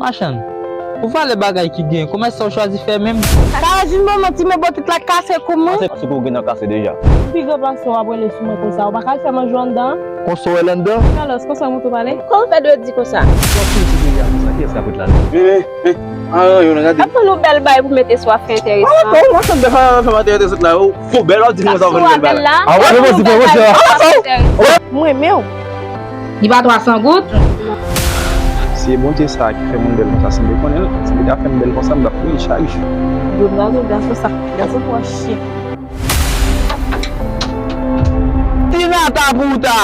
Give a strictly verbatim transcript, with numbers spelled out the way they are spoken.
Machann, pou valè bagay ki gen, kòman sa w chwazi fè menm? Sa jis bon manti, men bòtit la kase kou mwen. Pase kou gen nan kase deja. Pi gran pase w ap rele sou mwen konsa, ou pa ka fè manje anndan? Konsa w wè l anndan? Alòs, konsa mwen tou pale? Kòman w fè dwe di konsa? Sa w fè sou deja konsa, kiyès k ap ret la? Eh, eh, eh. Ah, yo, gade. Ap pran nou bèl bay pou mete sou afè enteresan. Ah, kòman w fè bèl bay fè enteresan la? Ou fò bèl, w ap di konsa w fè nou bèl bay la. Ah, wè, mwen si fè mwen. Mwen renmen w. Li pa twa san goud? Se Bondye sa a ki fè moun bèl konsa. Si m te konnen l, si m te ka fè m bèl konsa, m t ap mouri chak jou. Yo, gason, gason sa, gason twò chyen. Tina Tabuta!